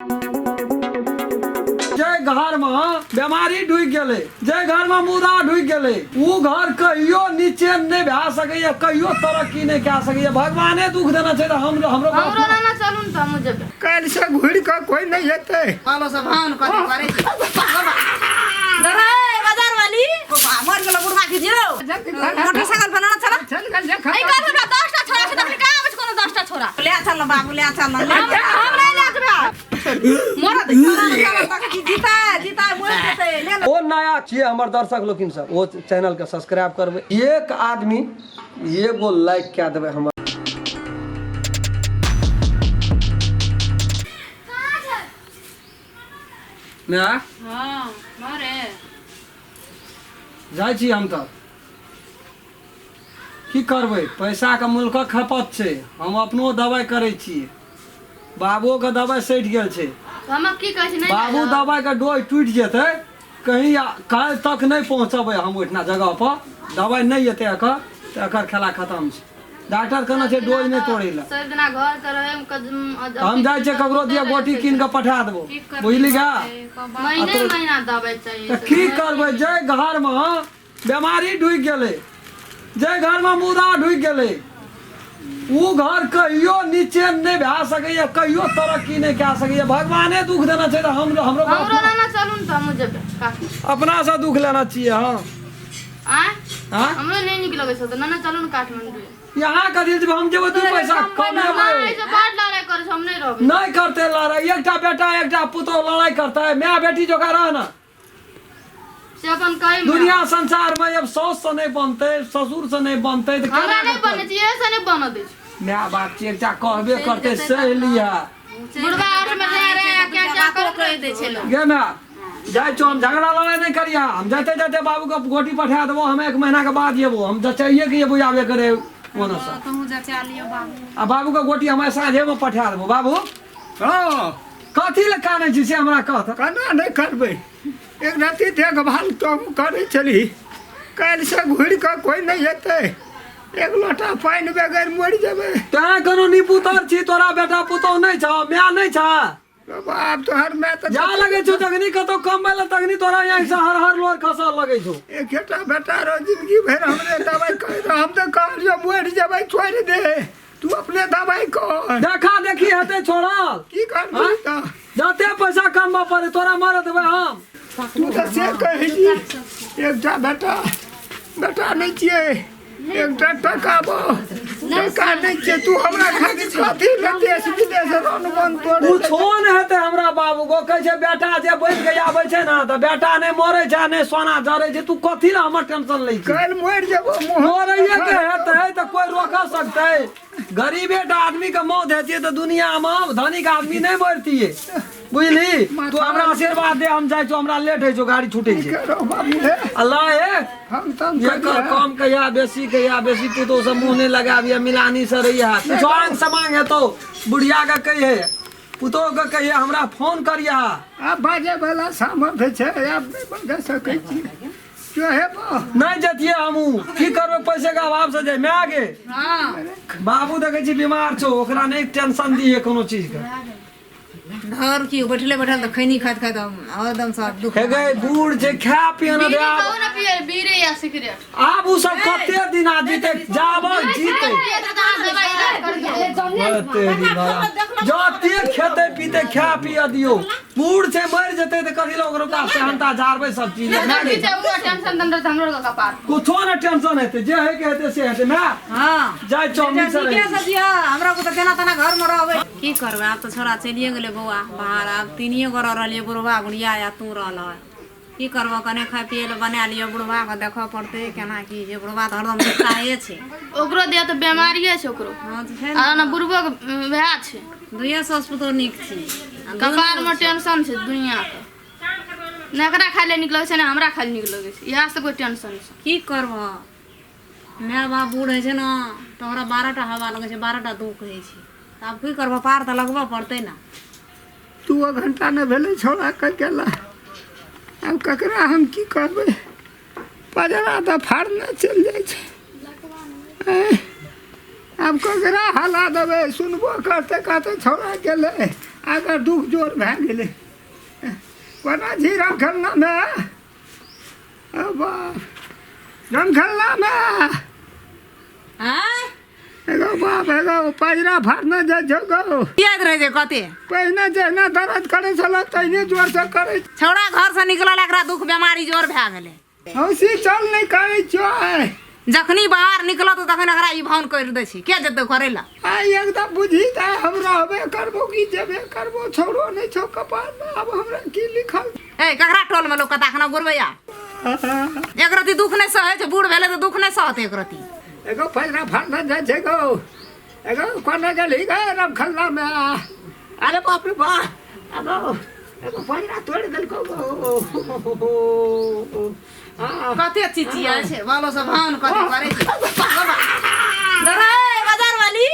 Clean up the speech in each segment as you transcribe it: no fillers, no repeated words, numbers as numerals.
जे घर में बीमारी ढुकि गेलै, जे घर में मुदा ढुकि गेलै, उ घर कहियो नीचे नहि भए सकैए, कहियो तरक्की नहि कए सकैए। भगवाने दुख देने छै तऽ हम हमरो हमरो नाना चलू ने तऽ हमहूँ जेबै। काल्हि से घुरि कऽ कोइ नहि एतै। पालो से भान कथी करै छै रे बाजार वाली मर गेलो बुढ़वा के जीरो मोटरसाइकिल पर ना चला। चल गेल जे एहि काल हमरा 10टा छोरा छै, तखन कहाँ आबै छै कोनो 10टा छोरा? ले चल बाबू, ले चल। हम नहि ले जेबै। मर जीता जीता मर जेतै ले। ओ नया छियै हमर दर्शक लोकिन सब, ओ चैनल के सब्सक्राइब करबै, एक आदमी एगो लाइक कए देबै हमर। ना। हाँ, मारे। जाइ छी हम तऽ की करबै, पैसाके मुल्कक खपत छै। हम अपनो दवाइ करै छियै, बाबुओके दवाइ सठि गेल छै। हम की कहै छी नहि बाबू जाय दहक। दवाइके डोज टूटि जेतै कहीं, आ काल्हि तक नहि पहुँचबै हम ओहिठिना जगह पर, दवाइ नहि एतै एकर तऽ एकर खेला खतम छै। डॉक्टर कहने छै डोज नहि तोड़ै लए। सब दिना घर के रहे में हम जाइ छियै, ककरो दिया गोटी कीन कऽ पठा देबो, बुझली गा? महीने महीना दवाइ चाहिए। तऽ की करबै, जे घरमे बीमारी ढुकि गेलै, जे घरमे मुदा ढुकि गेलै, उ घर कहियो नीचे नहि भए सकैए, कहियो तरक्की नहि कए सकैए। भगवाने दुख देने छै तऽ हम हमरो हमरो नाना चलू ने तऽ हमहूँ जेबै काठमाण्डू। अपनासँ दुख लेना छियै। हँ। आँय? हाँ? हमरो नहि नीक लगै छै तऽ नाना चलू ने काठमाण्डू। यहाँ कथी जेबै हम? जेबै 2 पैसा कमेबै। एहिसँ बड लड़ाइ करै छै, हम नहि रहबै। नहि करतै लड़ाइ, एकटा बेटा एकटा पुतोह लड़ाइ करतै? माय बेटी जोका रह ना। से अपन कही दुनिया संसार में अब साउस से नहीं बनते, ससुर से नहीं बनते तऽ हमरा केना नहि बनै छै, इहे से नहि बनऽ दै छै। माय बाप छै, एकटा कहबे करते सहि लिहा। बुढ़वा आठ में जा रहे हैं, क्या क्या बातो करत कहि दै छै लोक। गे माय, जाइ छौ हम, झगड़ा लड़ाइ नहि करिहा। हम जाते जाते बाबू के गोटी पठा देबो। हम एक महीना के बाद जेबो, हम जचाइए के जेबो आबे करे ओना से। तहूँ जचा लियौ बाबू। आ बाबू के गोटी हम साँझे में पठा देबो। बाबू। हँ। कथी लए कानै छी से हमरा कह तऽ। केना नहि करबै, एक रति देखभाल तो करै छली, काल्हि से घुरि कऽ कोइ नहि एतै, एक लोटा पानि बगैर मरि जेबै। तैं कोनो निपुतर छी तोरा, बेटा पुतोह नहि छौ, माय नहि छ? बाबा, आब तोहर माय तऽ जा लगै छौ जखनी कतौ कमबै लए तखनी तोरा यहाँ से हर हर लोर खसऽ लगै छौ। एकेटा बेटा रह, जिंदगी भरि हमरे दवाइ करै रह। हम तऽ कहलियौ मरि जेबै, छोड़ि दे, तू अपने दवाइ कर। देखा देखी हेतै छोड़ल। की करबही तऽ? जते पैसा कमबऽ पड़े तोरा मरऽ देबै हम? तू तऽ से कहै छी, एकटा बेटा बेटा नहि छियै, एकटा टका बो टका नहि छियै, तू हमरा खातिर कथी ले देश विदेश रन बन तोड़े? कुछो नहि हेतै हमरा बाबू को। कहै छै बेटा जे बनि के आबै छै ने तऽ बेटा नहि मरै छै आ नहि सोना जरै छै। तू कथी लए हमर टेंशन लै छी? काल्हि मरि जेबो मुँह मरैये के हेतै तऽ कोइ रोकऽ सकतै? गरीबे टा आदमी के मौत हेतियै तऽ दुनिया मे धनिक आदमी नहि मरतियै, बुझली? तू हमरा आशीर्वाद दे, हम जाइ छौ, हमरा लेट होइ छौ, गाड़ी छूटै छै। करो बाबू हे। अल्लाह हे। हम तम एकर कम कहिया बेसी कहिया, बेसी पुतोह से मुँह नहि लगाबिहे, मिलानी से रहिहे। कुछो आंग समांग हेतौ बुढ़िया के कहिहे, पुतोह के कहिहे, हमरा फोन करिहे। आब बाजै वाला सामर्थ्य छै, आब नहि बाजि सकै छी जो हे बा। नहि जतियै हमहूँ, की करबै, पैसे के अभाव से जाय। माय गे। हाँ। बाबू देखै छी बीमार छौ, ओकरा नहि टेंशन दिहे कोनो चीज के। धर की बैठले बैठल तऽ खैनी खाइत खाइत हरदम सब दुख। हे गै, बूढ़ छै, खा पिए ने बीड़ी दे आब। कहू ने पिए, बीड़ी या सिगरेट। आब उ सब कते दिना जीते, जाब जीते। तेरी बाबा, जते खेते पीते खा पिए दियौ, बूढ़ छै, मरि जेतै तऽ कथी लए ओकरो काज सेहनता झाड़बै सब चीज लए, माय गे? टेंशन तन रहत हमरो कपार। कुछो ने टेंशन हेतै, जे होइके हेतै से हेतै। माय। हाँ। जाइ छौ, हम नीक से नीके रहै से दिअ हमरा को तऽ केना तेना घर में रहबै। की करबै, आब तऽ छोरा चलिए गेलै बौआ बाहर, आब तीनिए गोरा रहलियै, बुढ़बा बुढ़िया आ तू रहल। की करबऽ, कने खाय पिए लए बना लिअ, बुढ़बा के देखऽ पड़तै केना की जे बुढ़बा तऽ हरदम दुखाए छै। ओकरो देह तऽ बेमारिये छै ओकरो। हँ तऽ छै। आ ने बुढ़बो के वएह छै। दुइए साउस पुतोह नीक छी आ दुनू कपार में टेंशन छै दुनिया के, ने एकरा खाय लए नीक लगै छै ने हमरा खाय लए नीक लगै छै, इएह सबके टेंशन छै। की करबऽ, माय बाप बूढ़ होइ छै ने तऽ ओकरा 12टा हवा लगै छै, 12टा दुःख होइ छै। तऽ आब की करबऽ, पार तऽ लगबऽ पड़तै ने। 2 घंटा नहि भेलै छौड़ा के गेला, आब ककरा हम की कहबै? पजरा तऽ फाड़ने चलि जाइ छै। आँय, आब ककरा हला देबै? सुनबो करतै, कहतै छौड़ा गेलै। आकर दुख जोर भए गेलै कोना छी रामखलनामे बाप रामखलनामे आँय एगो बाप एगो पजरा फाड़ने जाइ छौ गो पियैत रहै छै कते पहिने जहिना दर्द करै छलौ तहिने जोरसँ करै छौड़ा घरसँ निकलल एकरा दुख बेमारी जोर भए गेलै हौसी चल नहि करै छियौ आइ जखनी बाहर निकलत तखन एकरा ई भाउन करि दै छै के जेतै करै लए आइ एकदम बुझी तऽ हम रहबे करबो कि जेबे करबो छौड़ो नहि छौ कपारमे आब हमरा की लिखल ए ककरा टोलमे लोक कता एखना गुरबैया एक रति दुख नहि सहै छै बूढ़ भेलै तऽ दुख नहि सहतै एक रति एगो फजरा फाड़ना जाइ छै गो एगो कोना गेलही गे रमखल्लामे अरे बाप रे बाप एगो एगो फजरा तोड़ि देलकौ गो कते चिचिया छै बालो सब भान कते करै छै रे बाजार वाली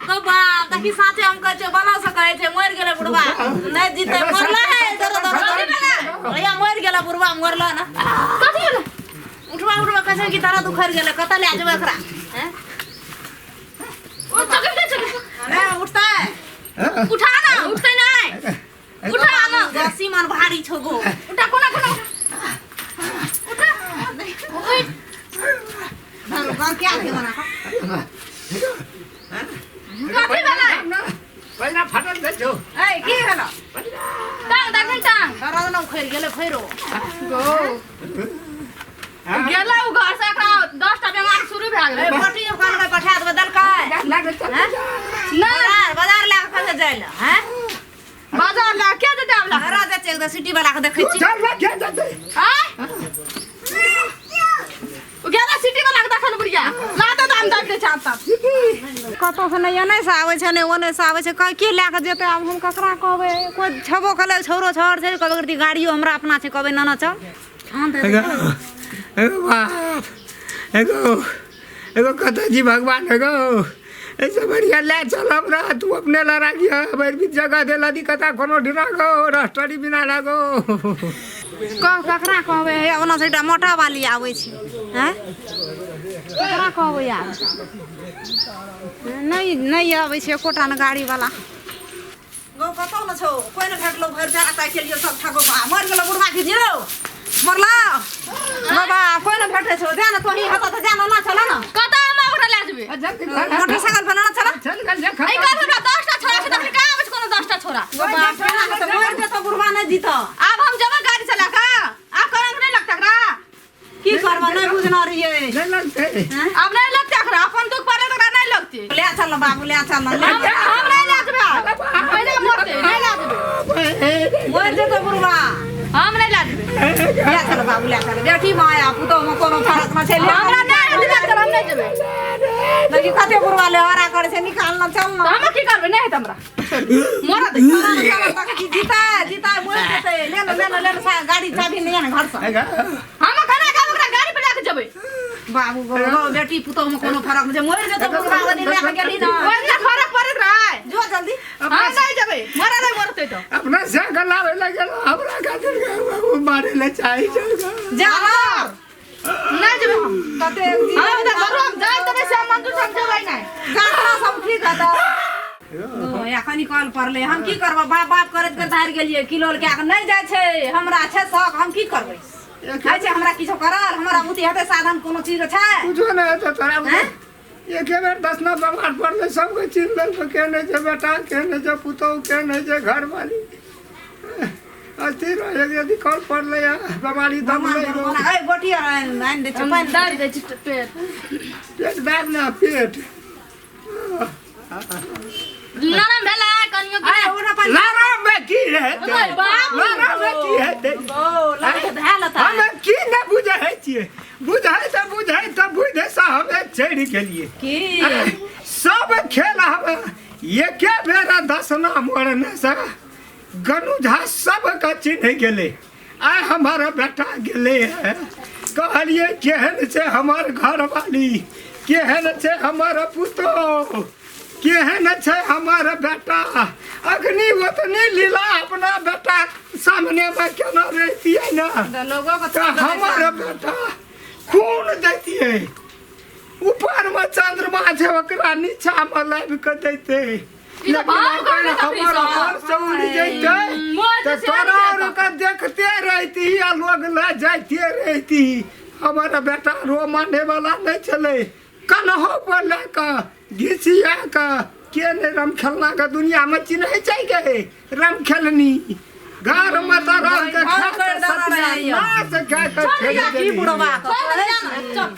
तो बाप देखी साचे हम कहै छै बालो से कहै छै मरि गेलै बुढ़वा नहि जीते मरला है दरो दरो भैया मरि गेलै बुढ़वा मरला ना कथी भेलै उठवा उठवा कहै छै कि तारा दुखर गेलै कतऽ लए जेबै एकरा हैं ओ चौकी पे चौकी अरे उठतै उठा ना उठतै नहि उठा ना गसी मन भारी छौ गो उठा कोना कोना उठा उठ धर घर क्या के बना कथी भेलै पहिना फाटल जाइ छौ ए की भेलो टांग दखन टांग दरद न उखड़ि गेलै फेरो गो गेलै उ घर से एकरा 10 टा बेमारी शुरू भए ए गेलै रोटी दुकान में पठा देबै देलकै नहि बाजार बाजार लए कऽ खसे जाइ लए हैं बाजार लए के जेतै आब लए घर जाइ छै एकदम सिटी वाला के देखै छी चल ना के जेतै आय उ गेलै सिटी वाला के देखल बुढ़िया ला दे दाम दाबि दै छै आब तक कतहुसँ नहि एन्नऽ सँ आबै छै नहि ओन्नऽ सँ आबै छै के लए कऽ जेतै आब हम ककरा कहबै कोइ छेबो करै छौड़ो छर छै कहबै कि गाड़ियो हमरा अपना छै कहबै नाना चल एगो एगो बाप एगो एगो कतऽ छी भगवान एगो ऐसे बढ़िया ले चल हमरा तू अपने ला राखिह भरि बीच जगह देला दी कता कोनो ढिना गो रस्टरी बिना लागो कह ककरा कहबै हे ओना से एकटा मोटा वाली आबै छै आँय ककरा कहबै आब नहि नहि आबै छै एकोटा ने गाड़ीवला गौ कतौ न छौ कोइ न भेटलो भरि जाड़ा ताकि लियो सब ठाको बा मर गेलो बुढ़वा के जिरो मरला बाबा कोइ न भेटै छौ जा न तोही हत त जा न ना चल न कतऽ हम ओकरा लए जेबै मोटरसाइकिल पर ना चल चल गेल देख एहि घर हमरा 10 टा छोरा छै तखन कहाँ आबै छै कोनो 10 टा छोरा बाबा केना हेतै मर जेतौ बुढ़वा नहि जीतौ आब हम जेबै गाड़ी चला कऽ आब करंट नहि लगतै एकरा की करबो नहि बुझना रहियै नहि लगतै आब नहि लगतै एकरा अपन दुख पड़ले तऽ एकरा नहि लगतै ले चल न बाबू ले चल न हम हम नहि लए जेबै आब पहिले मरतै नहि लए जेबै मर जेतौ बुढ़वा हम नहि लए जेबै ले चल बाबू ले चल बेटी माय आ पुतोह मे कोनो फरक न छै ले हमरा नहि हेतै लए चल हम नहि जेबै देखी कते बुढ़वा लेहरा करै छै निकाल न चल न तऽ हम की करबै नहि हेतै हमरा मरऽ दे जीता जीता मर जेतै ले न ले न ले न गाड़ी चाबी नहीं है घर से हम खाना खाब ओकरा गाड़ी पर लए के जेबै बाबू गो गो बेटी पुतोह में कोनो फरक नहीं छै मर जेतौ बुढ़वा वाली ले के गेली ना ओहि दिना फरक पड़ैत रहै जो जल्दी हम नहि जेबै मरऽ दे मरतै तऽ अपना साइकिल लाबै लए गेल हमरा खातिर मारे लए चाही छै जा ना नहि जेबै हम कते हम ओतऽ घरो हम जाइत देबै से हम मंजूर संग जेबै नहि गाथा सब ठीक है तऽ ओ एखन कॉल पड़लै हम की करबै बाप बाप करैत करैत हारि गेलियै किलोल कए कऽ नहि जाइ छै हमरा छै शौक हम की करबै होइ छै हमरा किछो करल हमरा बुद्धि हेतै साधन कोनो चीज छै कुछो नहि हेतौ तोरा हैं? एके बेर दसना बेमार पड़लै सबके चिन्ह लेलकै के नहि छै बेटा के नहि छै पुतोहु के नहि छै घरवाली अस्थिर रहै यदि कल पड़लै बेमारी दमलै ए गोटी आर आनि दै छै पानि दर्द दै छै पेट पेट दर्द ने पेट नरम भेलै कनियो कि नहि ओना पानि लड़ामे की हेतै ओय बाप रे। लड़ामे की हेतै ओ लड़के धए लेतै हमे की नहि बुझै छियै बुझै तऽ बुझै तऽ बुझै से हमे चढ़ि गेलियै की सब खेल हमे एके बेरा दसना मोड़ने से गनु झा सबके चिन्ह गेलै आइ हमर बेटा गेलै है कहलियै केहन छै हमर घरवाली केहन छै हमर पुतोह केहन छै हमर बेटा अग्नि ओतनी लीला अपना बेटा सामनेमे केना रहितियै ने तऽ लोगो के तऽ हमर बेटा खून दैतियै ऊपरमे चन्द्रमा छै ओकरा नीचामे लाबि कऽ दैतै ई तऽ भाव लेकिन करबै हमर तखनी सँ। अपन से उड़ि जैतै मोर तऽ से तोरा उड़ि आर के देखते रहती आ लोग लए जाइते रहती। हमर बेटा रो माने वाला नहि छलै, कन्हो पर लए कऽ घिसिया कऽ के नहि रमखेलना के दुनिया में चिन्है छै गे रमखेलनी। घर में तऽ रह के खा के सत्यानाश कए कऽ छोड़ि की देली। बुढ़वा के चल जा ना, चल।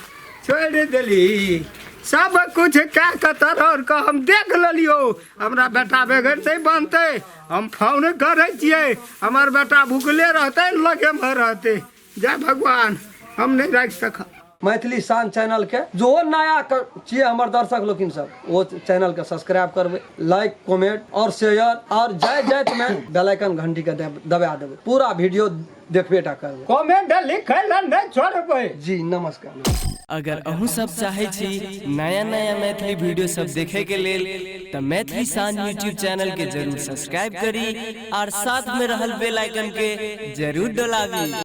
छोड़ि देली सब कुछ कए कऽ तरोड़ कऽ हम देख लेलियौ। हमरा बेटा बगैर नहि बनतै। हम फोन करै छियै, हमर बेटा भुखले रहतै लगेमे रहतै। जय भगवान, हम नहि राखि सकब। मैथिली शान चैनल के जो नया छियै हमर दर्शक लोकिन सब, ओ चैनल के सब्सक्राइब करबै, लाइक कमेंट और शेयर, और जय जय में बेल आइकन घंटी के दबा देबै। पूरा वीडियो देखबे टा करबै, कमेंट लिखै लए नहि छोड़बै। जी नमस्कार। अगर अहूँ सब चाहै छी नया नया मैथिली वीडियो सब देखे के लेल तऽ मैथिली शान यूट्यूब चैनल के जरूर सब्सक्राइब करी और साथ में रहल बेल आइकन के जरूर डोलाबी।